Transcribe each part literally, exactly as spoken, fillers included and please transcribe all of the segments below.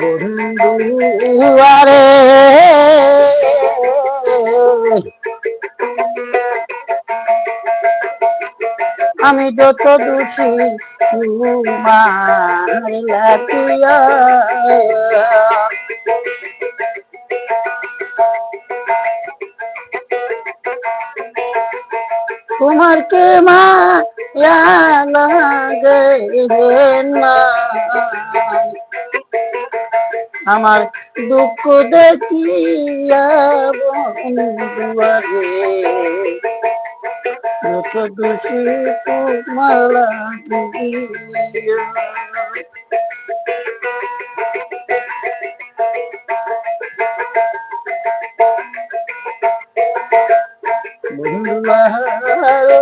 বন্ধু আরে, আমি যত দোষী তোমার লাগিয়া, তোমার কি মায়া লাগে না? আমার দুঃখ দেখিয়া বন্ধু আরে, যত দোষী তোমার লাগিয়া। বন্ধু আরে,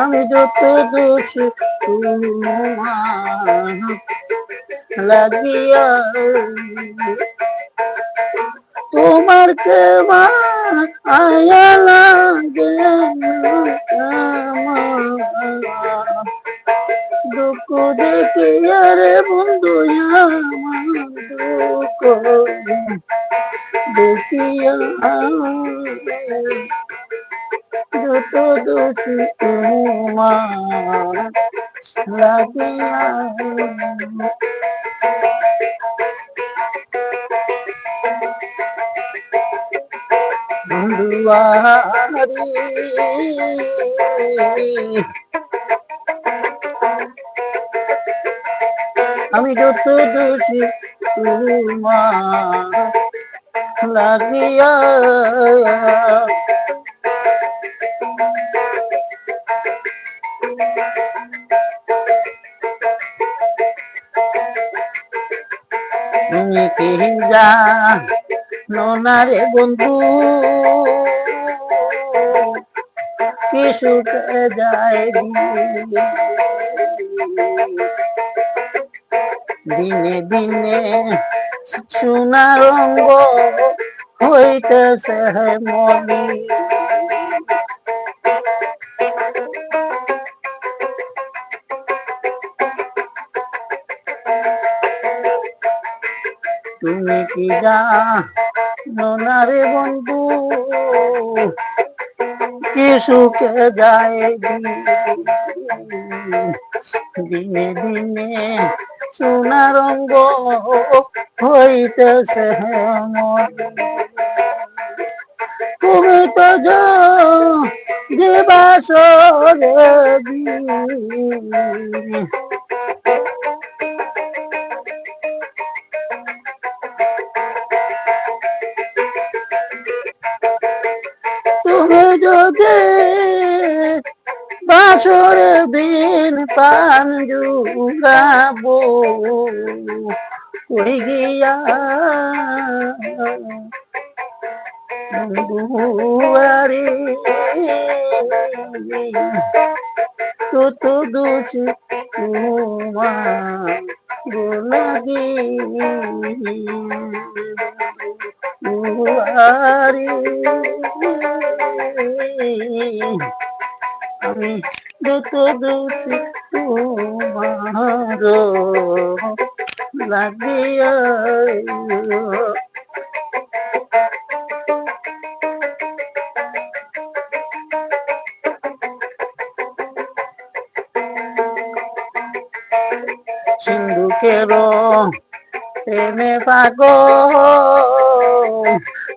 আমি যত দোষী তোমার লাগিয়া, তোমার কি মায়া লাগে না আমার? দুঃখ দেখিয়া রে বন্ধু আমার, দুঃখ দেখিয়া যত দোষী তোমার লাগিয়া। বন্ধু আরে, আমি যত দোষী তোমার লাগিয়া। তুমি কি জানো না রে বন্ধু, কি সুখে যায় দিন। দিনে দিনে সোনার রঙ হইতেছে মলিন। তুমি কি জানো না রে বন্ধু, কি সুখে যায় দিন। দিনে দিনে সোনার রঙ হইতেছে মলিন। তুমি তো যো-, যে বাসরে দিন। তুমি যদি বাসর দিন পান জুড়াবো কই গিয়া বন্ধু আরে, কত দোষী তোমার লাগিয়া। আরে, আমি যত দোষী তোমার লাগিয়া। সিন্ধুকের প্রেমে পাগল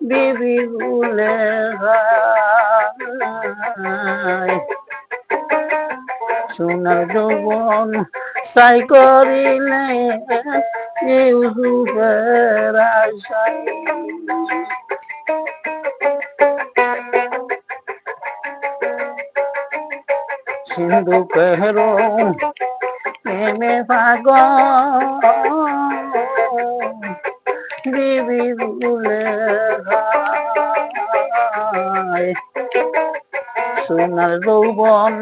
বিবি ভুলে যায়। সোনার যৌবন ছাই করিলে ইউসুফের আশায়। সিন্ধুকের প্রেমে পাগল বিবি ভুলে যায়। সোনার যৌবন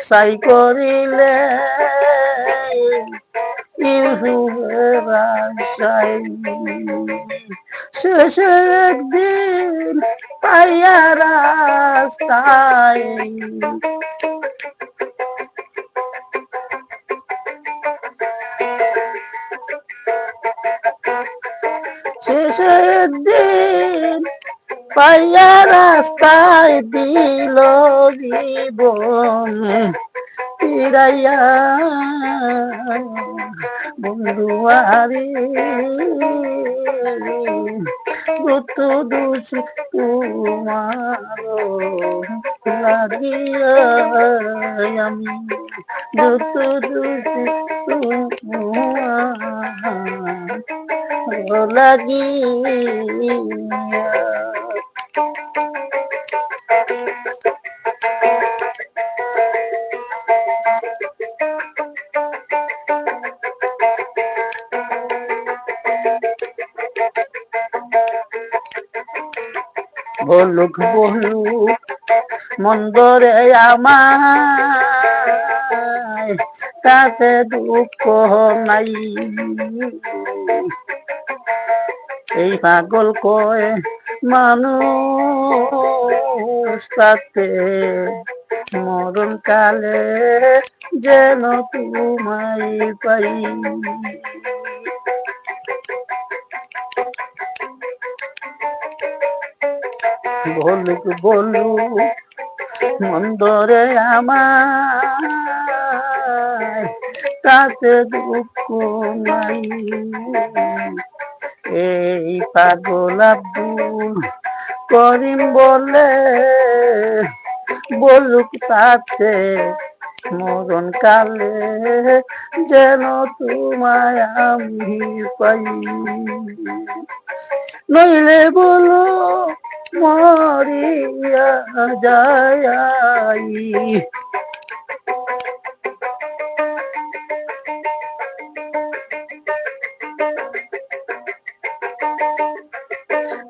ছাই করিলে ইউসুফের আশায়। শেষে একদিন পাইয়া রাস্তায় একদিন পাইয়া রাস্তায় দিল জীবন ফিরাইয়া, বন্ধু আরে, যত দোষ তোমার লাগিয়া, আমি যত দোষ তোমার লাগিয়া। বলুক বলুক মন্দরে আমায়, তাতে দুঃখ নাই। এই পাগল কয় মানুষ, তাতে মরণকালে যেন তোমায় পাই। বলুক বলুক মন্দরে আমায়, তাতে দুঃখ নাই। এই পাগল আব্দুল করিম বলে বলুক তাতে, মরণকালে যেন তোমায় আমি পাই। নইলে বলো মরিয়া যাই।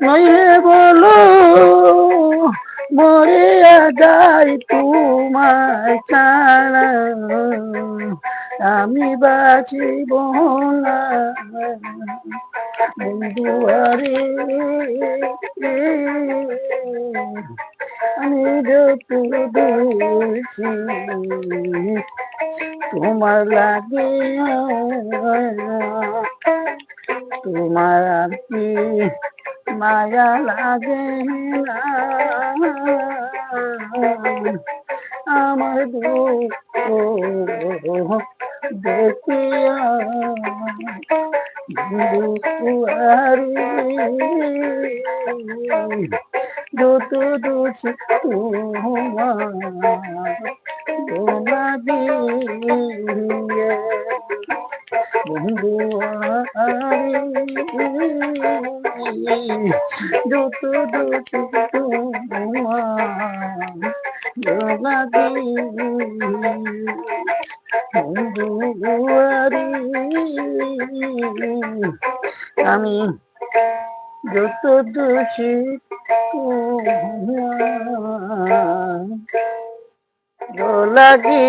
নইলে বলো মরিয়া যাই তোমায় ছাড়া, আমি বাঁচিব না। বন্ধু আরে, আমি যত দোষী তোমার লাগে, তোমার আর কি মায়া লাগে না? আমার দুঃখ দেখিয়া দুয়ারি, যত দোষ তোমার লাগিয়া। বন্ধু আরে, যত দোষ তোমার লাগে। বন্ধু আরে, আমি যত দোষী তোমার লাগি।